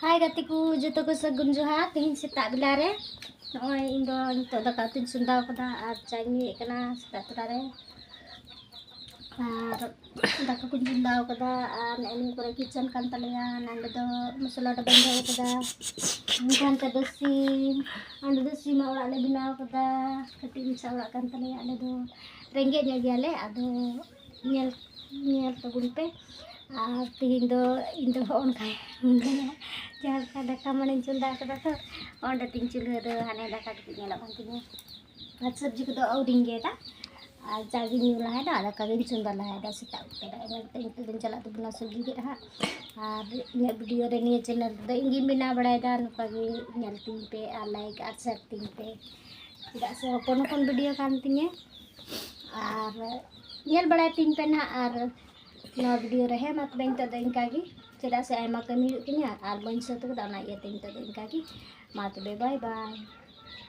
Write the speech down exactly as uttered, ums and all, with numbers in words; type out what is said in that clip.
ᱦᱟᱭ ᱜᱟᱛᱮ ᱠᱚ, ᱡᱚᱛᱚ ᱠᱚ ᱥᱟᱹᱜᱩᱱ ᱡᱚᱦᱟᱨ᱾ ᱛᱮᱦᱮᱧ ᱥᱮᱛᱟᱜ ᱵᱮᱞᱟ ᱨᱮ ᱱᱚᱜᱼᱚᱭ ᱤᱧ ᱫᱚ ᱱᱤᱛᱚᱜ ᱫᱟᱠᱟ ᱩᱛᱩᱧ ᱪᱚᱸᱫᱟᱣ ᱠᱟᱫᱟ ᱟᱨ ᱪᱟᱧ ᱧᱩᱭᱮᱫ ᱠᱟᱱᱟ ᱥᱮᱛᱟᱜ ᱛᱚᱨᱟ ᱨᱮ᱾ ᱟᱨ ᱫᱟᱠᱟ ᱠᱚᱧ ᱪᱚᱸᱫᱟᱣ ᱠᱟᱫᱟ ᱟᱨ ᱱᱮᱜᱼᱮ ᱱᱤᱭᱟᱹ ᱠᱚᱨᱮ ᱠᱤᱪᱮᱱ ᱠᱟᱱ ᱛᱟᱞᱮᱭᱟ᱾ ᱱᱚᱸᱰᱮ ᱫᱚ ᱢᱚᱥᱞᱟ ᱰᱟᱵᱟᱧ ᱫᱚᱦᱚ ᱠᱟᱫᱟ, ᱱᱚᱝᱠᱟᱱ ᱛᱮᱫᱚ ᱥᱤᱢ, ᱚᱸᱰᱮ ᱫᱚ ᱥᱤᱢᱟᱜ ᱚᱲᱟᱜ ᱞᱮ ᱵᱮᱱᱟᱣ ᱠᱟᱫᱟ᱾ ᱠᱟᱹᱴᱤᱡ ᱢᱟᱪᱷᱟ ᱚᱲᱟᱜ ᱠᱟᱱ ᱛᱟᱞᱮᱭᱟ, ᱟᱞᱮ ᱫᱚ ᱨᱮᱸᱜᱮᱡ ᱧᱚᱜ ᱜᱮᱭᱟᱞᱮ᱾ ᱟᱫᱚ ᱧᱮᱞ, ᱧᱮᱞ ᱛᱟᱵᱚᱱ ᱯᱮ᱾ ᱟᱨ ᱛᱮᱦᱮᱧ ᱫᱚ ᱤᱧ ᱫᱚ ᱦᱚᱸᱜᱼᱚ ᱱᱚᱝᱠᱟᱭ ᱢᱤᱱᱟᱹᱧᱟ, ᱡᱟᱦᱟᱸ ᱞᱮᱠᱟ ᱫᱟᱠᱟ ᱢᱟᱱᱮᱧ ᱪᱚᱸᱫᱟ ᱠᱟᱫᱟ ᱛᱚ, ᱚᱸᱰᱮ ᱛᱤᱧ ᱪᱩᱞᱦᱟᱹ ᱫᱚ ᱦᱟᱱᱮ ᱫᱟᱠᱟ ᱴᱩᱠᱩᱡ ᱧᱮᱞᱚᱜ ᱠᱟᱱ ᱛᱤᱧᱟᱹ᱾ ᱟᱨ ᱥᱚᱵᱽᱡᱤ ᱠᱚᱫᱚ ᱟᱹᱣᱨᱤᱧ ᱜᱮᱫᱟ, ᱟᱨ ᱪᱟ ᱜᱤᱧ ᱧᱩ ᱞᱟᱦᱟᱭᱮᱫᱟ, ᱫᱟᱠᱟ ᱜᱤᱧ ᱪᱚᱸᱫᱟ ᱞᱟᱦᱟᱭᱮᱫᱟ ᱥᱮᱛᱟᱜ ᱵᱮᱲᱟ᱾ ᱤᱱᱟᱹ ᱠᱟᱛᱮ ᱱᱤᱛᱚᱜ ᱫᱚᱧ ᱪᱟᱞᱟᱜ ᱛᱟᱵᱚᱱᱟ ᱥᱚᱵᱽᱡᱤ ᱜᱮᱫ ᱦᱟᱸᱜ᱾ ᱟᱨ ᱤᱧᱟᱹᱜ ᱵᱷᱤᱰᱤᱭᱳ ᱨᱮ ᱱᱤᱭᱟᱹ ᱪᱮᱱᱮᱞ ᱨᱮᱫᱚ ᱤᱧ ᱜᱤᱧ ᱵᱮᱱᱟᱣ ᱵᱟᱲᱟᱭᱮᱫᱟ, ᱱᱚᱝᱠᱟ ᱜᱮ ᱧᱮᱞ ᱛᱤᱧ ᱯᱮ ᱟᱨ ᱞᱟᱭᱤᱠ ᱟᱨ ᱥᱮᱭᱟᱨ ᱛᱤᱧ ᱯᱮ, ᱪᱮᱫᱟᱜ ᱥᱮ ᱦᱚᱯᱚᱱ ᱦᱚᱯᱚᱱ ᱵᱷᱤᱰᱤᱭᱳ ᱠᱟᱱ ᱛᱤᱧᱟᱹ᱾ ᱟᱨ ᱧᱮᱞ ᱵᱟᱲᱟᱭ ᱛᱤᱧ ᱯᱮ ᱱᱟᱦᱟᱜ ᱟᱨ ᱱᱚᱣᱟ ᱵᱷᱤᱰᱤᱭᱳ ᱨᱮ᱾ ᱦᱮᱸ, ᱢᱟ ᱛᱚᱵᱮ ᱱᱤᱛᱚᱜ ᱫᱚ ᱤᱱᱠᱟ ᱜᱮ, ᱪᱮᱫᱟᱜ ᱥᱮ ᱟᱭᱢᱟ ᱠᱟᱹᱢᱤ ᱦᱩᱭᱩᱜ ᱛᱤᱧᱟᱹ ᱟᱨ ᱵᱟᱹᱧ ᱥᱟᱹᱛ ᱠᱟᱫᱟ, ᱚᱱᱟ ᱤᱭᱟᱹᱛᱮ ᱱᱤᱛᱚᱜ ᱫᱚ ᱤᱱᱠᱟ ᱜᱮ᱾ ᱢᱟ ᱛᱚᱵᱮ, ᱵᱟᱭ ᱵᱟᱭ᱾